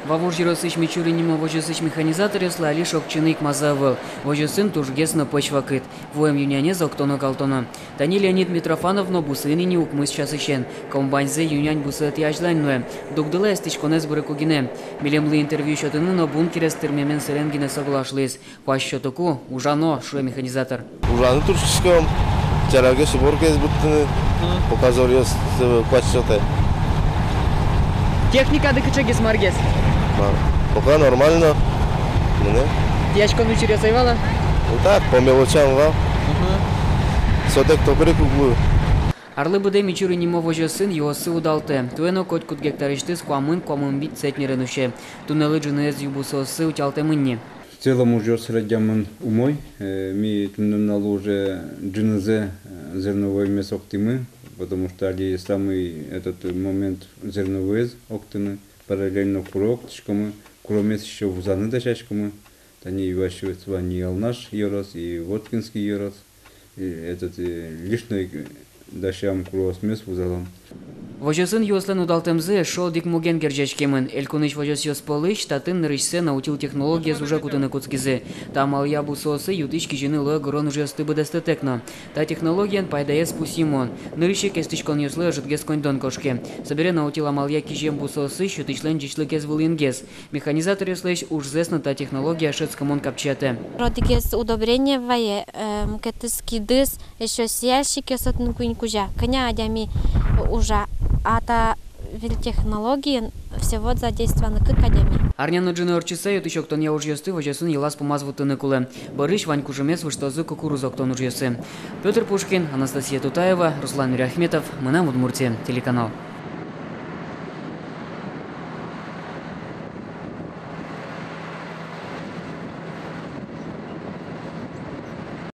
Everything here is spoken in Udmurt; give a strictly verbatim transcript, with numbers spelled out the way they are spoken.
Вавож ёросысь Мичурин нимо возёсысь механизаторъёслы али шокчыны ик маза ӧвӧл. Возёсын тужгес но пӧсь вакыт. Вуэм ю-нянез октоно-калтоно. Тани Леонид Митрофанов но бусыын ини укмыс часысен. Комбайнзэ ю-нянь бусыетӥ азьлань нуэ. Дугдылэ эстӥськонэз бырыку гинэ. Милемлы интервью сётыны но бункерез тырмемен сэрен гинэ соглаш луиз. Куазь сётыку, ужано, шуэ механизатор. Ужаны турттӥськом, чарагес, уборкаез быдтыны, пока зоръёс, э, куазь сётэ. Техникады кыӵегес, маргес? Ма, пока нормально. Мынэ. Тӥяськон учыръёс ӧй вал-а? Ну так, по мелочам вал. Мгм. Сётэк, то бырыку уг лу. Арлы быдэ Мичурин нимо возёсын юоссы удалтэ. Туэ но котькуд гектарысьтыз куамын, куамын вить центнерен усе. Туннэлы ӝыныез ю бусыоссы утялтэмын ни. В целом ужъёс радъямын умой. Э, ми туннэ нуналлы уже ӝынызэ, э, зерновоймес октӥмы, потому что али самый этот момент зерновоез октыны. Параллельно куро октӥськомы, куромес ещё вузаны дасяськомы. Тани юаськиз вань и Алнаш ёрос, и Воткинский ёрос. И этот, и лишней дасям куроосмес вузалом. Возёсын юослэн удалтэмзы эшшо одӥг муген герӟаськемын. Элькунысь возёсъёс пӧлысь татын нырысьсэ наутил технологиез уже кутыны кутскизы. Та амалъя бусыосы ю-тысь кизьыны луэ гырон ужъёсты быдэстэтэк но. Та технологиен пайдаез пусйымон. Нырысь ик эстӥськонъёслы ӧжытгес коньдон кошке. Собере наутил амалъя кизем бусыосы сю-тысьлэн ӟечлыкез вылынгес. Механизаторъёслэсь ужзэс но та технология шӧдскымон капчиятэ. Одӥгез удобрение вае, э, мукетыз кидыс, эшшо сеяльщикез отын куинь кузя. Кӧня адями ужа, а та выль технологиын всего задействованы кык адями. Арня но ӝыны ортчыса ю-тысь октонъя ужъёсты возёсын йылаз-пумаз вуттыны кулэ. Бӧрысь вань кужымез выжтозы кукуруз октон ужъёсы. Пётр Пушкин, Анастасия Тутаева, Руслан Мириахметов, «Мынам Удмуртие» телеканал.